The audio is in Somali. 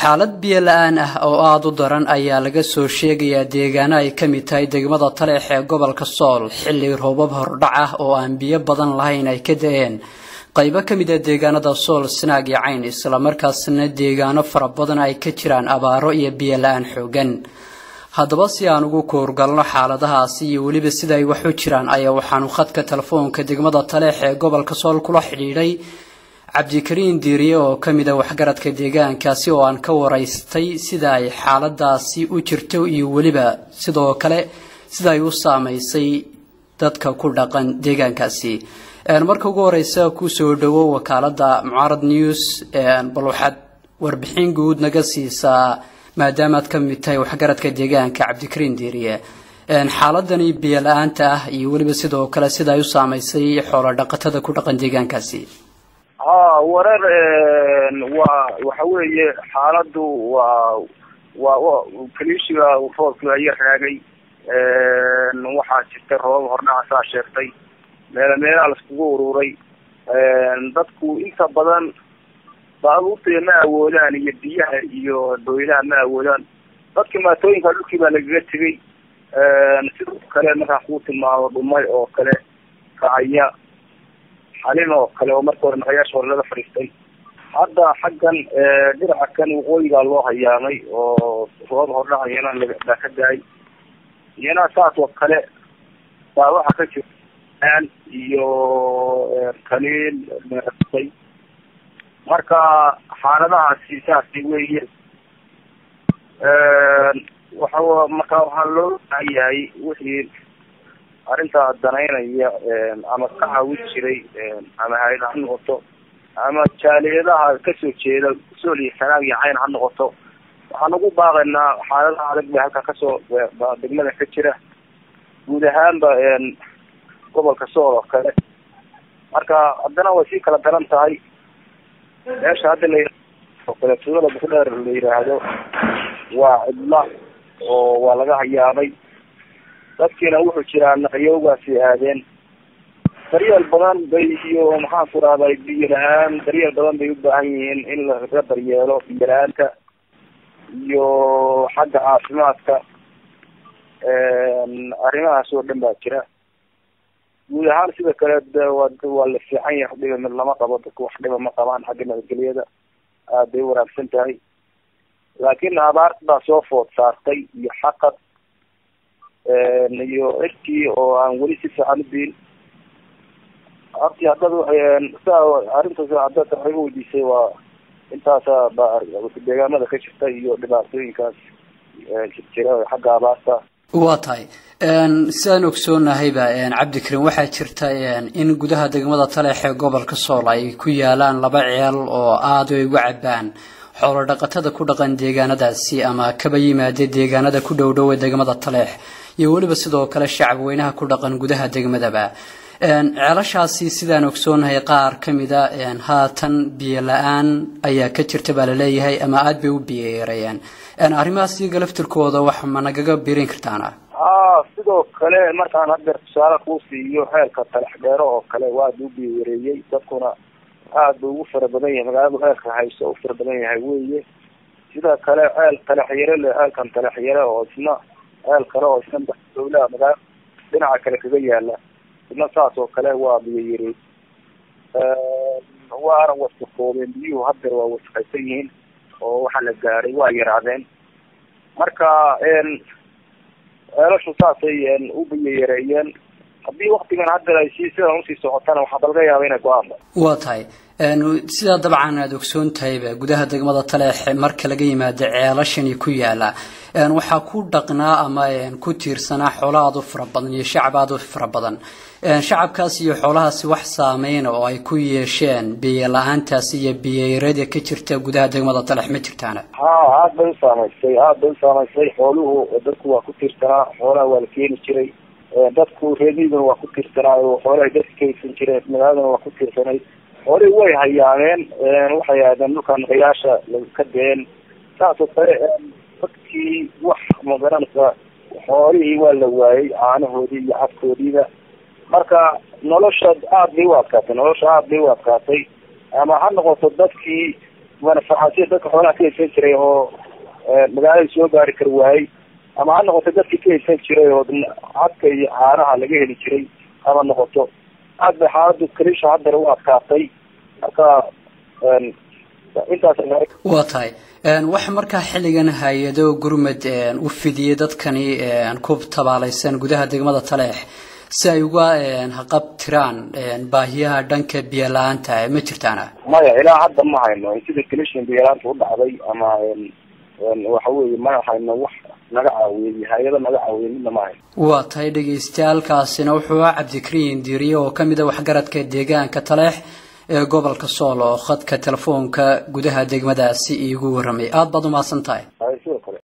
Xaalad biyo la'aan ah oo aada u daran ayaa laga soo sheegayaa deegaano ay ka mid tahay degmada Taleex ee gobolka Sool, xilli roobab hordhac ah oo aan biyo badan lahayn ay ka da'een qaybo ka mid ah deegaanada Sool, Sanaag iyo Cayn, islamarkaasna deegaano fara badan ay ka jiraan abaaro iyo biyo la'aan xoogan. Haddaba si aan ugu koorgalno xaaladahaasi iyo weliba sida ay wax u jiraan ayaa waxaanu khadka telefoonka degmada Taleex ee gobolka Sool kula xidhiidhay Cabdikariin Diiriye oo ka mid ah waxgaradka deegaankaasi, oo aan ka waraystay sida ay xaaladaasi u jirto iyo weliba sidoo kale sida ay u saameysay dadka ku dhaqan deegaankaasi. Marka ugu horeysa, kusoo dhawo wakaalada Mucaarad News. Bal waxaad warbixin guud naga siisaa, maadaamaad ka mid tahay waxgaradka deegaanka, Cabdikariin Diiriye, xaaladani biyo la-aanta ah iyo weliba sidoo kale sida ay u saameysay xoolo dhaqatada ku dhaqan deegaankaasi. Ha, warar waa waxa weeye xaaladdu waa kaliishiga roobki ayaa raagay. Waxaa jirta roobab hordhaca, saa sheegtay, meela meelaha laiskugu ururay. Dadku inta badan baabuurta ma awoodaan iyo biyaha iyo dooylaha ma awoodaan. Dadka maatooyinka dhulkii baa lagaga tegay. Sidoo kale markaa kuu tilmaamo, Dhumay oo kale, Kacaya, Xalin oo kale oo marka hore naqayaasha hore laga fadhiistay, hadda xaggan dhinaca kan waqooyigaa loo hayaamay oo roobab hordhaca iyana baa ka da-ay. Iyana saas oo kale baa waxaa ka jira iyo kaliil meertay. Marka xaaladahaasi saasi weeye. Waxa marka waxaa loo baahan yahay wixii arrintaa danaynaya ama ka caawin jiray, ama hay'ad ha noqoto ama jaaliyadaha kasoo jeeda Sool iyo Sanaag iyo Cayn ha noqoto. Waxaan ugu baaqaynaa xaaladaha adag bay halkaa kasoo degmada ka jira, guud ahaanba gobolka Sool oo kale. Marka haddana way sii kala daran tahay meesha hadda la oo kale, tuulada Bukdheer la yiraahdo waa cidla oo waa laga hayaamay. Dadkiina wuxuu jiraa naqyowgaasi aadeen. Daryeel badan bay iyo maxaan ku rahday biyo la-aan, daryeel badan bay u baahan yihiin in laga daryeelo biyo la-aanta iyo xagga caafimaadka. Arrimahaas oo dhan baa jira guud ahaan. Sida kale waa la fiican yahay, dhiba mid lama qabo, dadku wax dhiba ma qabaan. Xagga nabadgelyada aad bay u wanaagsan tahay, laakiin abaart baa soo food saartay iyo xaqad iyo cirkii oo aan weli si fiican u diin. Horti haddad saa arrintaas haddaad wax iga weydiisay, waa intaasa ba deegaamada ka jirta iyo dhibaatooyinkaas jira xagga abaarta. Waa tahay. Sidaan ogsoonahayba, Cabdikariim, waxaa jirta in gudaha degmada Taleex ee gobolka Sool ay ku yaalaan laba ceel oo aada ay uga cabaan xoolo dhaqatada ku dhaqan deegaanadaasi ama kaba yimaada deegaanada ku dhow dhow ee degmada Taleex, iyo weliba sidoo kale shacab weynaha ku dhaqan gudaha degmadaba. Ceelashaasi sidaan ogsoonahay qaar ka mida haatan biyo la-aan ayaa ka jirta baa laleeyahay, ama aada bay u biyo yareeyeen. Arrimahaas iyaga laftirkooda wax ma nagaga birin kartaana? Ha, sidoo kale markaan haddeer tusaale kuu siiyo, ceelka Talex Dheero oo kale waa u biyo yareeyey. Dadkuna aad buu ugu fara badan yahay magaaladu ceelka hayso, u fara badan yahay weye. Sidoo kale ceel Talex Yare le, ceelkan Talex Yare oo isna ceel kale oo isna dawlaha magaala dhinaca kale kaga yaala, isna saas oo kale waa biyo yareey, waana wasaqoobeen biyuhu. Haddeer waa wasaqaysan yihiin oo waxaa la gaaray waa yaraadeen. Marka ceelashu saasay u biyo yareeyeen. Haddii waktigan haddeer ay si sidan usii socotana, waxaa laga yaaba inay go-aanba. Waa tahay. Sidaa dabcan aada ogsoon tahayba, gudaha degmada Taleex marka laga yimaado ceelashani ku yaala, waxaa ku dhaqnaa ama ku tiirsanaa xoolo aada u fara badan iyo shacab aada u fara badan. Shacabkaas iyo xoolahaasi wax saameyna oo ay ku yeesheen biyo la-aantaasi iyo biyoyarada ka jirta gudaha degmada Taleex ma jirtaana? Ha, aad bay u saamaysay, aad bay u saamaysay. Xooluhu, dadku waa ku tiirsanaa xoolaha, waa la keeni jiray. Dadku reemiguna waa ku tiirsanaa oo xoolahay dadka kaydsan jireen, magaaladana waa ku tiirsanay. Xoolihii way hayaameen, waxay aadeen dhulka naqayaasha ka deen. Saas oo kale dadkii wax magaranaysa, xoolihii waa la waayey caanahoodii iyo cadkoodiiba. Marka nolosha aad bay u adkaatay, nolosha aad bay u adkaatay, ama ha noqoto dadkii Manfacaadsiya dadka xoolaha ka haysan jiray oo magaalada soo gaari kar waayey, ama ha noqoto dadkii ka haysan jiray oo cadka iyo caanaha laga heli jiray, haba noqoto. Aad bay xaaladu kalisha haddana u adkaatay. Marka intaas. Waa tahay. Wax markaa xilligan hay-ado gurmad u fidiyey dadkani ku tabaalaysan gudaha degmada Taleex si ay uga haqabtiraan baahiyaha dhanka biyo la-aanta ma jirtaana? Maya, ilaa hadda ma hayno. Sida kalishan biyo la-aanta u dhacday ama waxa weeye, ma hayno wax naga caawiyey, hay-ado naga caawiyey midna ma hayno. Waa tahay dhegeystayaaalkaasina wuxuu ahaa Cabdikariin Diiriye oo kamid a waxgaradka deegaanka Taleex ee gobolka Sool oo khadka telefoonka gudaha degmadaasi iigu warramay. Aada baad umahadsan tahay.